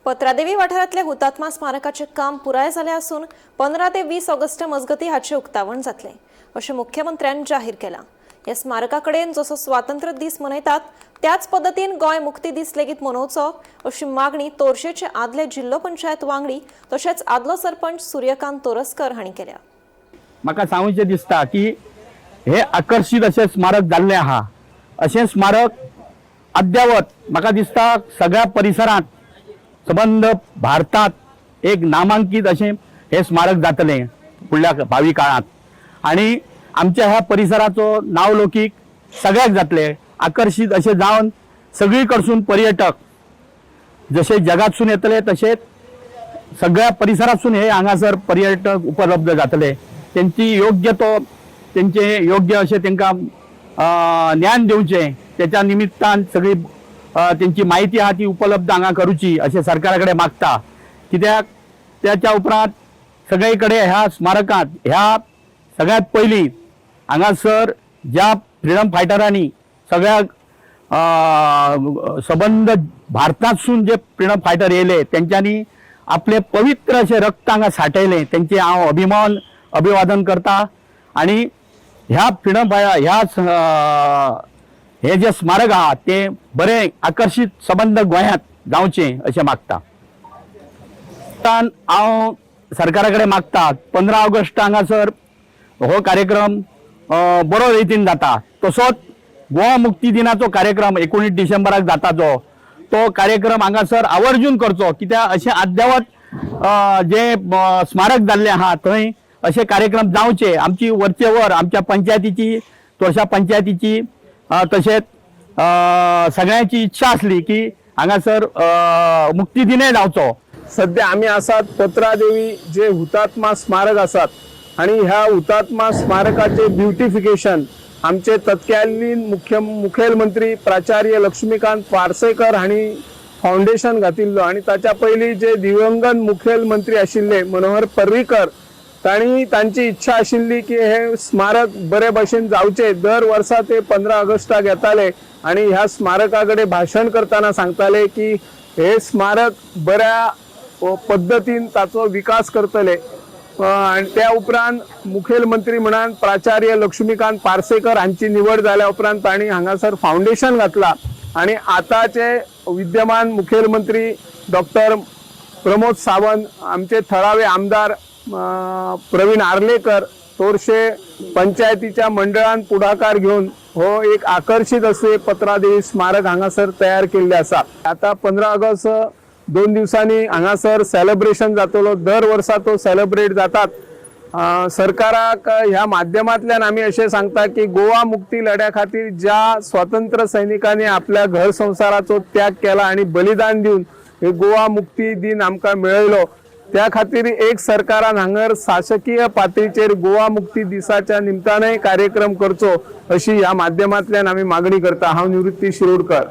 पत्रादेवी वाठारांतल्या हुतात्मा स्मारकाचें काम पुराय जालें आसून 15 ते 20 ऑगस्ट मजगतीं हाचें उक्तावण जातलें अशें मुख्यमंत्र्यान जाहीर केलां. ह्या स्मारका कडेन जसो स्वातंत्र्य दीस मनयतात त्याच पद्दतीन गोंय मुक्ती दीस लेगीत मनोवचो अशी मागणी तोरशेचे आदले जिल्लो पंचायत वांगडी तशेंच आदलो सरपंच सूर्यकांत तोरस्कर हांणी केल्या. म्हाका सांगूचें दिसता की हे आकर्शीत अशें स्मारक जाल्लें आहा. अशें स्मारक अद्यावत म्हाका दिसता सगळ्या परिसरांत सबंद भारतांत एक नामांकीत अशें हें स्मारक जातलें फुडल्या भावी काळांत आनी आमच्या ह्या परिसराचो नांवलौकीक सगळ्याक जातलें. आकर्शीत अशें जावन सगळी कडसून पर्यटक जशे जगातसून येतले तशेंच सगळ्या परिसरातसून हे हांगासर पर्यटक उपलब्ध जातले. तेंची योग्य तो तेंचे योग्य अशें तेंकां ज्ञान दिवचें तेच्या निमित्तान सगळी तेंची म्हायती आहा ती उपलब्ध हांगा करूची अशें सरकारा कडेन मागता. कित्याक त्याच्या उपरांत सगळे कडेन ह्या स्मारकांत ह्या सगळ्यांत पयलीं हांगासर ज्या फ्रिडम फायटरांनी सगळ्या सबंद भारतांतसून जे फ्रिडम फायटर येयले तेंच्यांनी आपले पवित्र अशें रक्त हांगा साठयलें तेंचे हांव अभिमान अभिवादन करता. आनी ह्या फ्रिडम फायटर ह्या हे जे स्मारक आहा तें बरें आकर्शीत सबंद गोंयांत जावचें अशें मागता. हांव सरकारा कडेन मागता 15 ऑगस्ट हांगासर हो कार्यक्रम बरो रितीन जाता तसोच गोवा मुक्ती दिनाचो कार्यक्रम 19 डिसेंबराक जाता जो तो कार्यक्रम हांगासर आवर्जून करचो. कित्याक अशें अद्यावत जे स्मारक जाल्लें आहा थंय अशे कार्यक्रम जावचे. आमची वरचे वर आमच्या पंचायतीची तोरशा पंचायतीची तशेंच सगळ्यांची इच्छा आसली की हांगासर मुक्ती दिनय जावचो. सध्या आमी आसात पत्रादेवी जे हुतात्मा स्मारक आसात आणि ह्या हुतात्मा स्मारकाचे ब्युटिफिकेशन आमचे तत्कालीन मुखेलमंत्री प्राचार्य लक्ष्मीकांत पार्सेकर हांणी फावंडेशन घातिल्लो आणि ताच्या पयलीं जे दिवंगत मुखेलमंत्री आशिल्ले मनोहर पर्रीकर तांणी तांची इच्छा आशिल्ली की हे स्मारक बरे भशेन जावचे. दर वर्सा ते 15 ऑगस्टाक येताले आणि ह्या स्मारका कडेन भाशण करतना सांगताले की हे स्मारक बऱ्या पद्दतीन ताचो विकास करतले. आणि त्या उपरांत मुखेलमंत्री म्हणान प्राचार्य लक्ष्मीकांत पार्सेकर हांची निवड जाल्या उपरांत तांणी हांगासर फावंडेशन घातला आणि आताचे विद्यमान मुखेलमंत्री डॉक्टर प्रमोद सावंत, आमचे थळावे आमदार प्रवीण आर्लेकर, तोरशे पंचायतीच्या मंडळान पुढाकार घेवन हो एक आकर्शीत असे पत्रादेवी स्मारक हांगासर तयार केल्ले आसा. आता 15 ऑगस्ट 2 दिवसांनी हांगासर सेलिब्रेशन जातलो. दर वर्सा तो सेलिब्रेट जातात. सरकाराक ह्या माध्यमांतल्यान आमी अशें सांगता की गोवा मुक्ती लढ्या खातीर ज्या स्वातंत्र्य सैनिकांनी आपल्या घर संवसाराचो त्याग केला आणि बलिदान दिवन हे गोवा मुक्ती दिन आमकां मेळयलो त्या खातीर एक सरकारान हांगर शासकीय पातळीचेर गोवा मुक्ती दिसाच्या निमतानय कार्यक्रम करचो अशी ह्या माध्यमांतल्यान आमी मागणी करता. हांव निवृत्ती शिरोडकर.